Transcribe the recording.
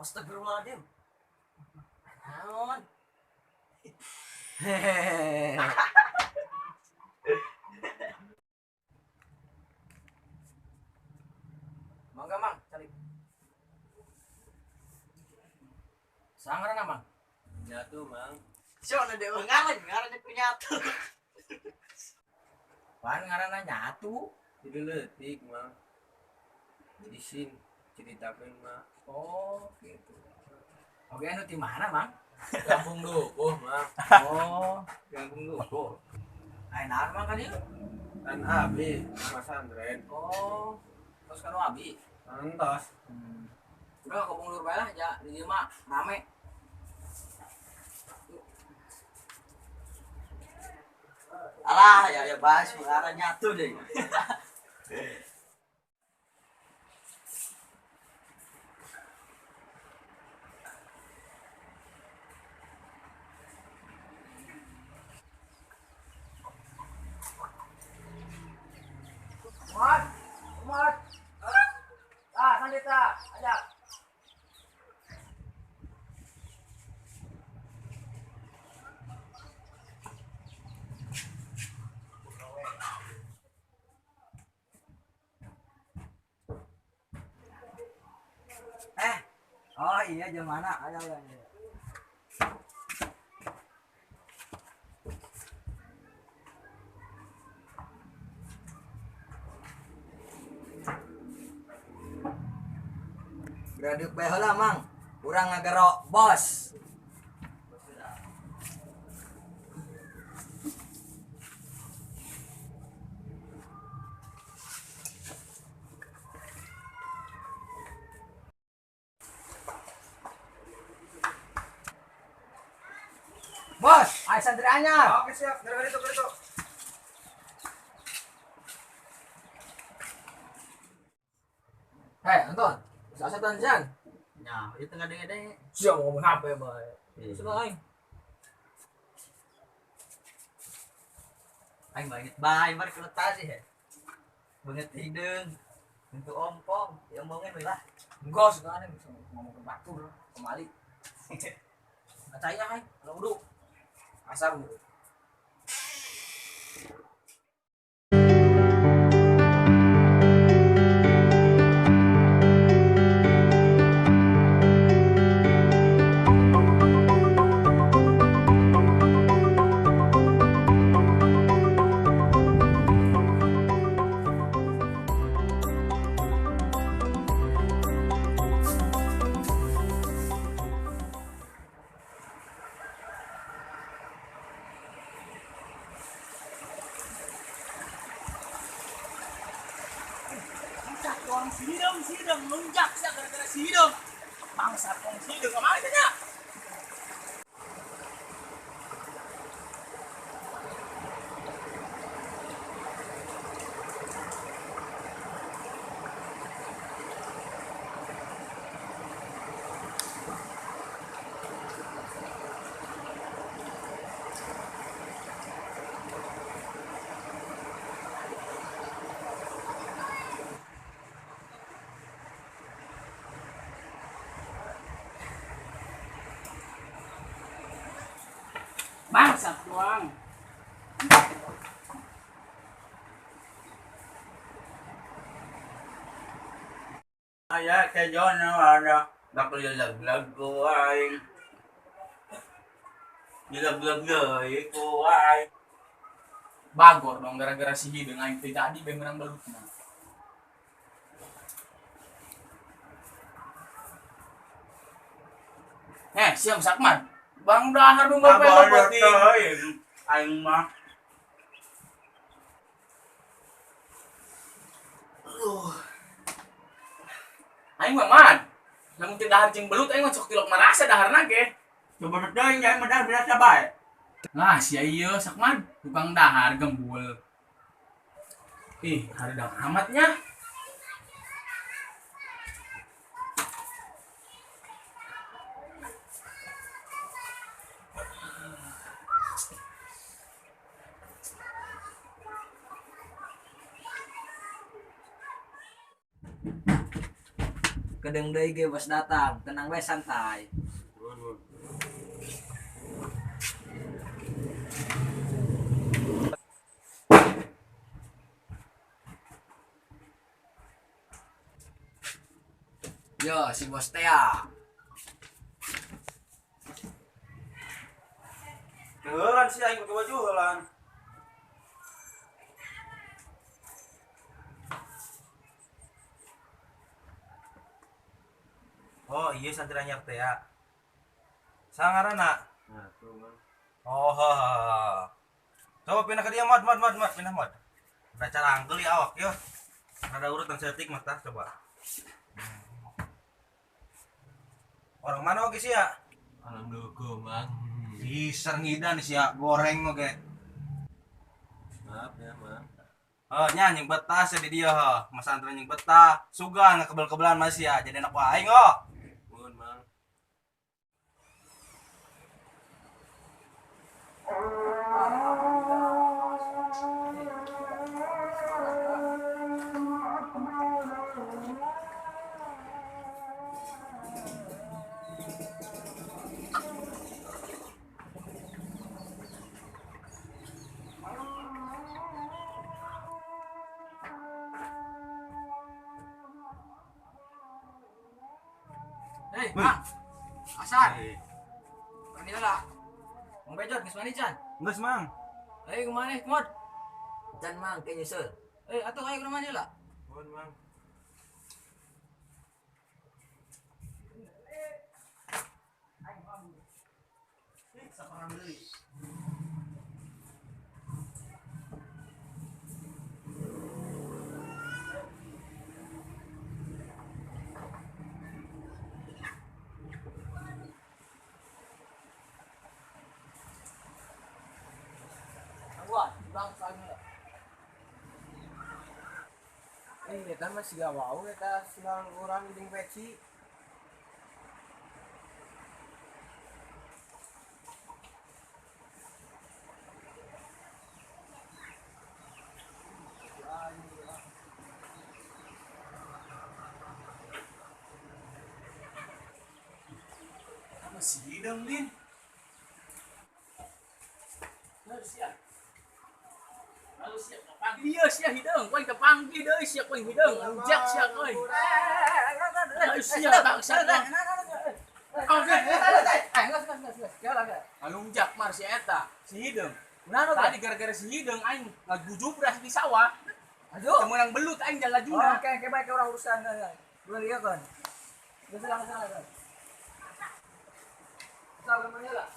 Astagfirullahaladzim. Naon? Hehehe. Mangga Mang, calik. Sangaran Mang. Nyatu, Mang. Siapa ada ngaran, ngaran ku nyatu. Pan ngaranna nyatu. Jadi leutik, Mang. Isin ceritakeun mah. Oh, gitu. Oke, anu di mana, Mang? Kampung Dukuh, Mang. Oh, Kampung Dukuh. Ayo naon Mang ka dieu? Kan abi pesantren. Oh, terus kanu abi. Entos. Udah ke Bunglur bae lah, ja di dieu mah rame. Alah, ya ya bahas ngaran nyatu deh. Mat, Mat. Ah, Sandita, ajak. Eh, oh iya mana? Ayo, ayo, ayo. Graduk bae heula, Mang. Urang ngagero bos. Bos, ayo santri anyar. Oke, siap. Dari itu, dari itu. Hei, Anton. Bisa tanjan. Ya, itu tengah denge-denge. Siap ngomong HP bae. Sudah aing. Aing banget bae mari kulo tadi he. Banget hideung. Untuk ompong, ya omongin we lah. Enggak, sekarang bisa ngomong ke batur, kembali. Percaya aing, kalau uduk. Asar lu. Orang sidang, sidang, lunjak sih gara-gara sidang. Bangsat orang sidang kemana tanya? Bangsat doang. Aya sa John ada nakalaglag ko ay nilaglag deui ku ay. Bagor dong gara-gara si hideung aing teh jadi bae menang belutna. Eh, siam Sakman. Bang dahar dong bapak penting. Aing mah. Aing mah man. Lamun teu dahar jeung belut aing mah sok tilok marasa daharna ge. Coba teuing aing mah dahar biasa bae. Nah, sia ieu Sakman, tukang dahar gembul. Ih, hareudang amatnya. Kedeung deui ge bos datang, tenang we santai. Nuhun. Yo, si bos teh ya. Heulan sih aing pakai baju heulan. Oh, iya santri anyar teh ya. Sangarana. Nah, tuh, Mang. Oh, ha, ha, ha. Coba pindah ke dia, mod, mod, mod, mod, pindah mod. Udah cara angkel ya awak yo. Rada urutan setik mah tah coba. Orang mana oke sih ya? Alam duku, Mang. Bisa ngidan sih ya, goreng oke. Maaf ya, Mang. Oh, nya yang betah sih di dia, ho. Mas Andra yang betah. Sugan kebel-kebelan masih ya, jadi anak aing oh. Nuhun, Mang. Hei, Mang. Asar. Mandi lah. Mang Bejot geus mandi can. Geus, Mang. Ayo kemana, Mod? Can Mang ke nyusul. Eh, atuh ayo kemana lah. Nuhun, Mang. Tangguhan, bang soalnya. Eh, eta mah siga wau eta silang urang jeung peci. Masih hidung, Din. Iya sia hideung, kowe kepanggih deui sia kowe hideung, rujak sia kowe. Ayo sia bangsa. Oke. Alungjak mar si eta, si hideung. Tadi gara-gara si hideung aing ngagujubras di sawah. Aduh, menang belut aing jalan lajuna. Oke, oke baik orang urusan kan. Dua lihat kan. Geus langsung kan. Asal kemana lah.